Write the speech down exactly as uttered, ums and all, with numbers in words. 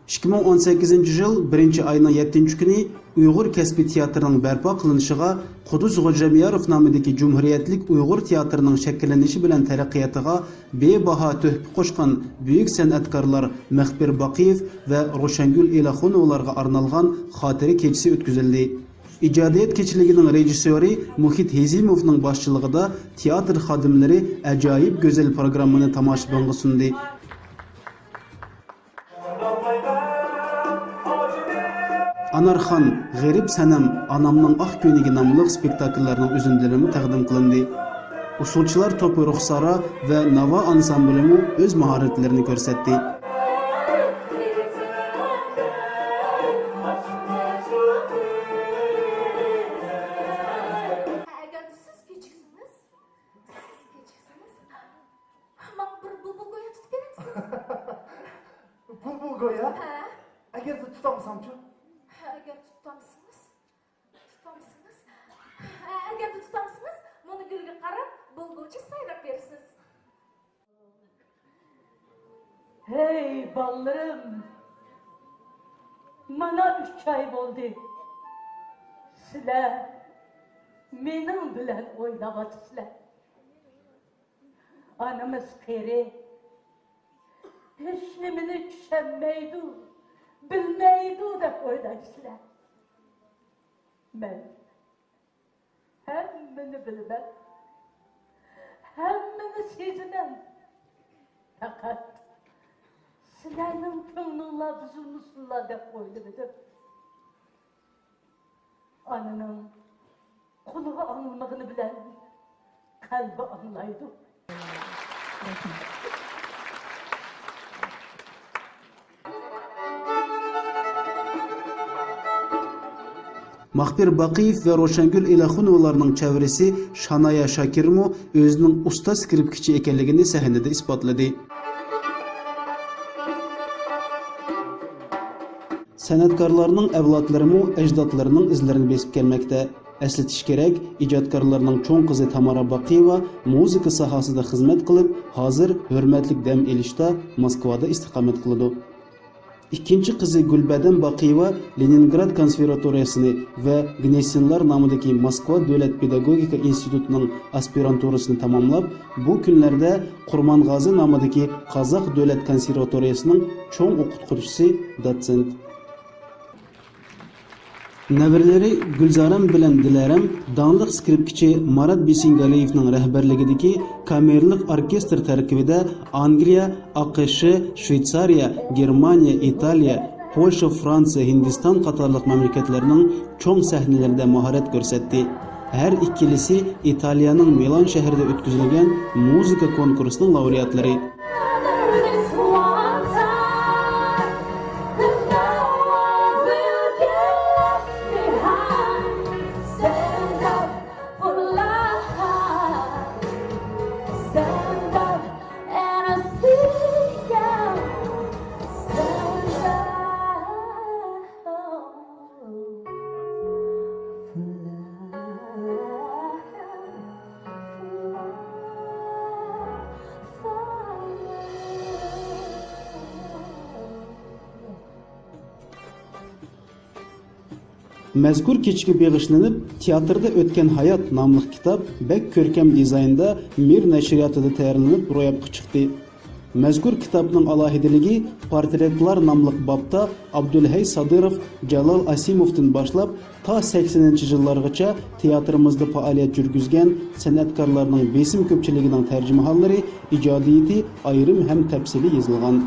ئىككى مىڭ ئون سەككىزىنچى يىل بىرىنچى ئاينىڭ يەتتىنچى كۈنى ئۇيغۇر كەسپىي تىياتىرىنىڭ بەرپا قىلىنىشىغا قۇدۇس خوجامياروف نامىدىكى جۇمھۇرىيەتلىك ئۇيغۇر تىياتىرىنىڭ شەكىللىنىشى بىلەن تەرەققىياتىغا بىباھا تۆھپە قوشقان بۈيۈك سەنئەتكارلار مەخپىر باقىيېف ۋە روشەنگۈل ئېلىخۇنوۋالارغا ئارنالغان خاتىرە كېچىسى ئۆتكۈزۈلدى. ئىجادىيەت كېچىلىكىنىڭ رېژىسسيورى مۇھىت ھېزىموۋنىڭ باشچىلىقىدا تىياتىر خادىملىرى ئاجايىپ گۈزەل پروگراممىنى تاماشىبىنغا سۇندى. ئانارخان، غېرىب سەنەم، ئانامنىڭ ئاق كۆينىكى ناملىق سپېكتاكىللارنىڭ ئۈزۈندىلىرىمۇ تەقدىم قىلىندى. ئۇسسۇلچىلار توپى رۇخسارا ۋە ناۋا ئانسامبىلىمۇ ئۆز ماھارەتلىرىنى كۆرسەتتى. ئەگەر سىز كېچىكسىڭىز، سىز كېچىكسىڭىز، ماڭا بىر بۇلبۇل گويا تۇتۇپ بېرەمسىز؟ بۇلبۇل گويا؟ ھە. ئەگەردە تۇتالمىسامچۇ؟ ئەگەر تۇتالمىسىڭىز، تۇتالمىسىڭىز، ئەگەردە تۇتالمىسىڭىز، مانا گۈلگە قاراپ بۇلبۇلچە سايراپ بېرىسىز. ھەي بالىلىرىم، مانا ئۈچ ئاي بولدى، سىلەر مېنىڭ بىلەن ئويناۋاتىسىلەر. ئانىمىز قېرى، ھېچنېمىنى چۈشەنمەيدۇ، بىلمەيدۇ دەپ ئويلايسىلەر. مەن ھەممىنى بىلىمەن، ھەممىنى سېزىمەن. پەقەت سىلەرنىڭ كۆڭلۈڭلار بۇزۇلمىسۇنلا دەپ ئويلىمىدىم. ئانىنىڭ قۇلىقى ئاڭلىمىغىنى بىلەن قەلبى ئاڭلايدۇ. ماخپىر باقىيېف ۋە روشەنگۈل ئېلىخۇنوۋالارنىڭ چەۋرىسى شانايا شاكىرمۇ ئۆزىنىڭ ئۇستا سكرىپكىچى ئىكەنلىكىنى سەھنىدە ئىسپاتلىدى. سەنئەتكارلارنىڭ ئەۋلادلىرىمۇ ئەجدادلىرىنىڭ ئىزلىرىنى بېسىپ كەلمەكتە. ئەسلىتىش كېرەك، ئىجادكارلارنىڭ چوڭ قىزى تامارا باقىيېۋا مۇزىكا ساھەسىدە خىزمەت قىلىپ، ھازىر ھۆرمەتلىك دەم ئېلىشتا موسكۋادا ئىستىقامەت قىلىدۇ. ئىككىنچى قىزى گۈلبەدەم باقىيېۋا لېنىنگراد كونسېرۋاتورىيەسىنى ۋە گنېسسېنلار نامىدىكى موسكۋا دۆلەت پېداگوگىكا ئىنستىتۇتىنىڭ ئاسپىرانتۇرىسىنى تاماملاپ، بۇ كۈنلەردە قۇرمانغازى نامىدىكى قازاق دۆلەت كونسېرۋاتورىيەسىنىڭ چوڭ ئوقۇتقۇچىسى، دوتسېنت. نەۋرىلىرى گۈلزارەم بىلەن دىلەرەم داڭلىق سكرىپكىچى مارات بىسىنگالىيېۋنىڭ رەھبەرلىكىدىكى كامېرلىق ئوركېستىر تەركىبىدە ئانگلىيە، ئاقش، شۋېتسارىيە، گېرمانىيە، ئىتالىيە، پولشا، فرانسىيە، ھىندىستان قاتارلىق مەملىكەتلەرنىڭ چوڭ سەھنىلىرىدە ماھارەت كۆرسەتتى. ھەر ئىككىلىسى ئىتالىيەنىڭ مىلان شەھىرىدە ئۆتكۈزۈلگەن مۇزىكا كونكۇرسىنىڭ لاۋرېئاتلىرى. مەزكۇر كېچىگە بېغىشلىنىپ، تىياتىردا ئۆتكەن ھايات ناملىق كىتاب بەك كۆركەم دىزايندا مىر نەشرىياتىدا تەييارلىنىپ روياپقا چىقتى. مەزكۇر كىتابنىڭ ئالاھىدىلىكى، پورترېتلار ناملىق بابتا ئابدۇلھەي سادىروف، جالال ئاسىموۋتىن باشلاپ، تا سەكسىنىنچى يىللارغىچە تىياتىرىمىزدا پائالىيەت يۈرگۈزگەن سەنئەتكارلارنىڭ بېسىم كۆپچىلىكىنىڭ تەرجىمىھاللىرى، ئىجادىيىتى ئايرىم ھەم تەپسىلىي يېزىلغان.